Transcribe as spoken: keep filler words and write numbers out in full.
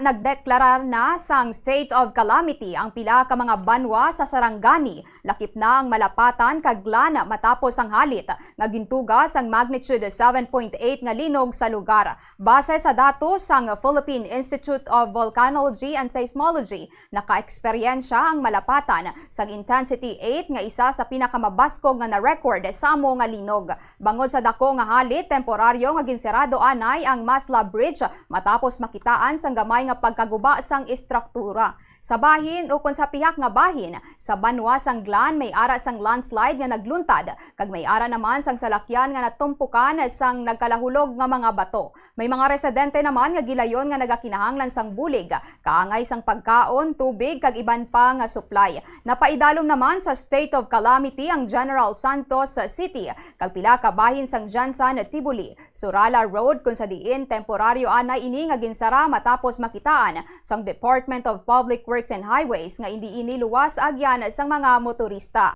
Nagdeklarar na sang state of calamity ang pila ka mga banwa sa Sarangani, lakip na ang Malapatan kag Glan, matapos ang halit nga gintuga sang magnitude seven point eight nga linog sa lugar. Base sa datos sang Philippine Institute of Volcanology and Seismology, naka-eksperyensya ang Malapatan sang intensity eight nga isa sa pinakamabaskog nga na-record sa amo nga linog. Bangod sa dako nga halit, temporaryo nga ginsirado anay ang Masla Bridge matapos makitaan sang gamay nga pagkaguba sang estruktura. Sa bahin ukon sa pihak nga bahin sa banwa sang Glan, may ara sang landslide nga nagluntad, kag may ara naman sang salakyan nga natumpukan sang nagkalahulog nga mga bato. May mga residente naman nga gilayon nga nagakinahanglan sang bulig, kaangay sang pagkaon, tubig, kag iban pa nga supply. Napaidalom naman sa state of calamity ang General Santos City kag pila ka bahin sang Gensan Tibuli, Surala Road, kung sa diin temporaryo anay ini nga ginsara matapos makitaan sang Department of Public Works and Highways nga indi ini luwas agyan sang mga motorista.